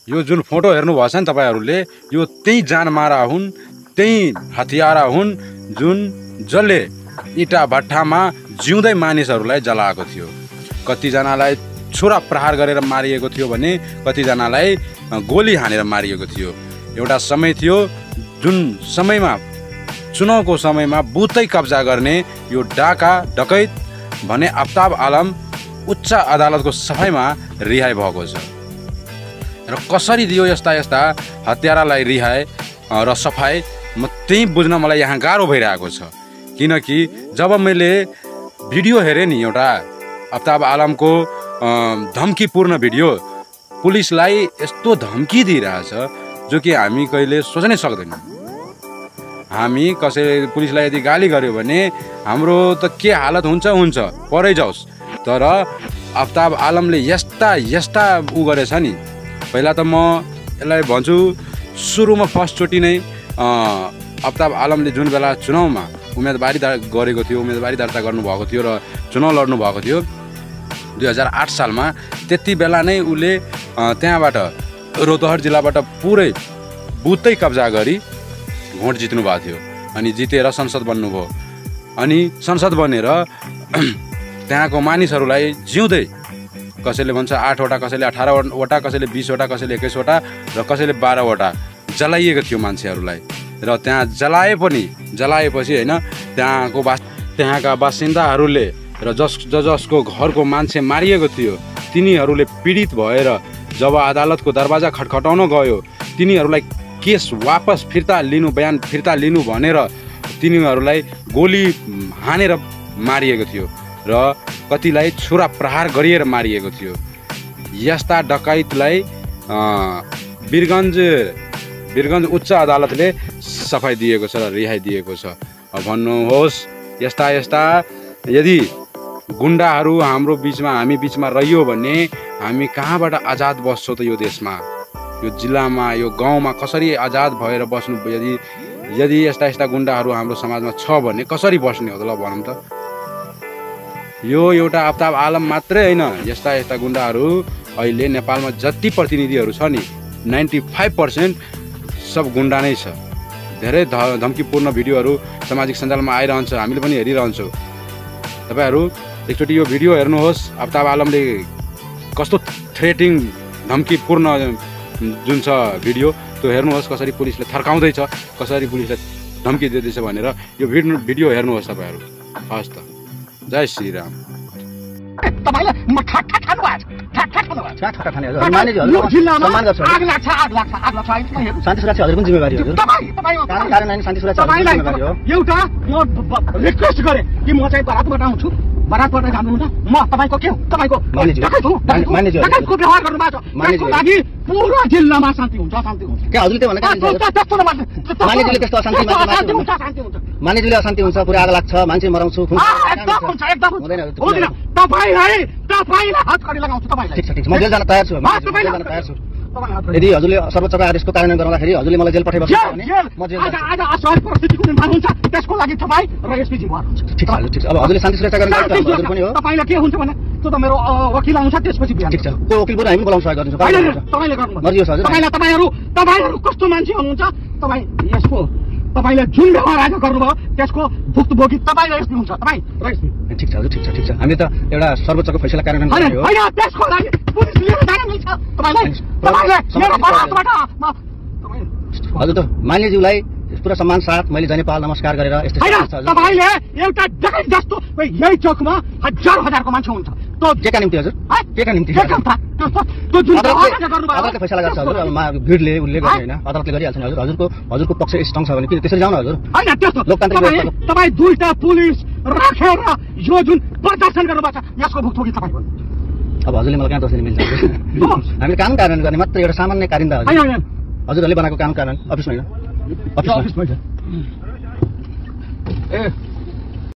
यो जुन फोटो हेर्नुभएको छ नि तपाईहरूले, यो त्यही जानमारा हुन्, त्यही हतियारा हुन् जुन जसले इँटा भट्टामा जिउँदै मानिसहरूलाई जलाएको थियो। कतिजनालाई छुरा प्रहार गरेर मारिएको थियो भने कतिजनालाई गोली हानेर मारिएको थियो। एउटा समय थियो जुन समयमा चुनावको समयमा बुथै कब्जा गर्ने यो डाका डकैत भने आफ्ताब आलम उच्च अदालतको सफाइमा रिहाई भएको छ। र कसरी दियो यस्ता यस्ता हत्यारालाई रिहाई र सफाई, म त्यही बुझ्न मलाई यहाँ गाह्रो भइरहेको छ। किनकि जब मैले भिडियो हेरेँ नि, एउटा आफ्ताब आलमको धम्कीपूर्ण भिडियो, पुलिसलाई यस्तो धम्की दिइरहेछ जो कि हामी कहिले सोच्नै सक्दैनौँ। हामी कसै पुलिसलाई यदि गाली गर्यो भने हाम्रो त के हालत हुन्छ परै जाओस्। तर आफ्ताब आलमले यस्ता उ गरेछ नि। पहिला त म यसलाई भन्छु, सुरुमा फर्स्टचोटि नै आफ्ताब आलमले जुन बेला चुनावमा उम्मेदवारी गरेको थियो, उम्मेदवारी दर्ता गर्नुभएको थियो र चुनाव लड्नु भएको थियो 2008 सालमा, त्यति बेला नै उसले त्यहाँबाट रौतहट जिल्लाबाट पुरै बुथै कब्जा गरी भोट जित्नु भएको थियो। अनि जितेर संसद बन्नुभयो। अनि संसद बनेर त्यहाँको मानिसहरूलाई जिउँदै, कसैले भन्छ 8 वटा, कसैले 18 वटा, कसैले 20 वटा, कसैले 21 वटा र कसैले 12 वटा जलाइएको थियो मान्छेहरूलाई। र त्यहाँ जलाएपछि होइन, त्यहाँका बासिन्दाहरूले र जसको घरको मान्छे मारिएको थियो तिनीहरूले पीडित भएर जब अदालतको दरवाजा खटखटाउन गयो, तिनीहरूलाई केस वापस फिर्ता लिनु, बयान फिर्ता लिनु भनेर तिनीहरूलाई गोली हानेर मारिएको थियो र कतिलाई छुरा प्रहार गरिएर मारिएको थियो। यस्ता डकैतलाई वीरगञ्ज उच्च अदालतले सफाई दिएको छ र रिहाई दिएको छ। अब भन्नुहोस्, यस्ता यदि गुन्डाहरू हामी बिचमा रह्यो भने हामी कहाँबाट आजाद बस्छौँ त? यो देशमा, यो जिल्लामा, यो गाउँमा कसरी आजाद भएर बस्नु? यदि यस्ता गुन्डाहरू हाम्रो समाजमा छ भने कसरी बस्ने हो त? ल भनौँ त। यो एउटा आफ्ताब आलम मात्रै होइन, यस्ता गुन्डाहरू अहिले नेपालमा जति प्रतिनिधिहरू छ नि 95% सब गुन्डा नै छ। धेरै धम्कीपूर्ण भिडियोहरू सामाजिक सञ्जालमा आइरहन्छ, हामीले पनि हेरिरहन्छौँ। तपाईहरू एकचोटि यो भिडियो हेर्नुहोस्, आफ्ताब आलमले कस्तो थ्रेटिङ धम्कीपूर्ण जुन छ भिडियो, त्यो हेर्नुहोस्। कसरी पुलिसले थर्काउँदैछ, कसरी पुलिसले धम्की दिँदैछ भनेर यो भिडियो हेर्नुहोस् तपाईहरू। हस् त, जय श्रीराम। शान्ति सुरक्षा हजुर पनि जिम्मेवारी हो। शान्ति सुरक्षा एउटा म रिक्वेस्ट गरेँ कि म चाहिँ बारातबाट आउँछु, बारातबाट जानुहुन्छ, म तपाईँको के हो, तपाईँको डकैतको व्यवहार गर्नु भएको छ, त्यसको लागि पुरा जिल्लामा शान्ति हुन्छ। क्या हजुरले भनेको मानिसले त्यस्तो अशान्ति मानिसले अशान्ति हुन्छ, पुरा आग लाग्छ, मान्छे मराउँछु, एकदम हुन्छ, एकदम हुँदैन। तपाईँलाई हतकडी लगाउँछु। तपाईँलाई ठिक छ, म जेल जान तयार छु। यदि हजुरले सर्वोच्चको आदेशको कार्यान्वयन गर्दाखेरि हजुरले मलाई जेल पठाइबस्नु भने म जेल जान्छु। आज असहज परिस्थितिको निर्माण हुन्छ, त्यसको लागि तपाईँ र एसपी जिम्मेवार हुन्छ। ठिक छ। अब हजुरले शान्ति सुरक्षा गर्ने हजुर पनि हो। तपाईँलाई के हुन्छ भने त्यो त मेरो वकिल आउँछ, त्यसपछि बिहान। ठिक छ, को वकिल पनि हामी बोलाउन सहयोग गर्छौँ। तपाईँले गर्नु मर्जी होस् हजुर। तपाईँहरू कस्तो मान्छे हुनुहुन्छ? तपाईँले जुन व्यवहार आज गर्नुभयो त्यसको भुक्तभोगी तपाईँ र एसपी हुन्छ। तपाईँ र एसपी। ठिक छ हजुर, ठिक छ। हामी त एउटा सर्वोच्चको फैसला कार्यान्वयन गर्ने हो। होइन, त्यसको लागि पुलिस लिएर जान मिल्छ तपाईँलाई? मेरो बारातबाट हजुर त मान्यज्यूलाई पुरा सम्मान साथ मैले जनेपाल नमस्कार गरेर यस्तो तपाईँले एउटा डकैत जस्तो यही चौकमा हजारको मान्छे हुन्छ। केका निम्ति हजुर? केका निम्ति? अदालतले फैसला गर्छ हजुर। अब भिडले उसले गर्ने होइन, अदालतले गरिहाल्छ नि हजुर। हजुरको पक्ष स्ट्रङ छ भने किन त्यसरी जाउँ न हजुर। होइन, त्यस्तो तपाईँ दुईटा पुलिस राखेर यो जुन प्रदर्शन गर्नुभएको छ यसको भुक्तभोगी तपाईँ हो। अब हजुरले मलाई कहाँ दोष दिनु मिल्छ? हामीले कानुन कार्यान्वयन गर्ने मात्र एउटा सामान्य कारिन्दा हजुरहरूले बनाएको कानुन कार्यान्वयन अफिसमा होइन, अफिसमा।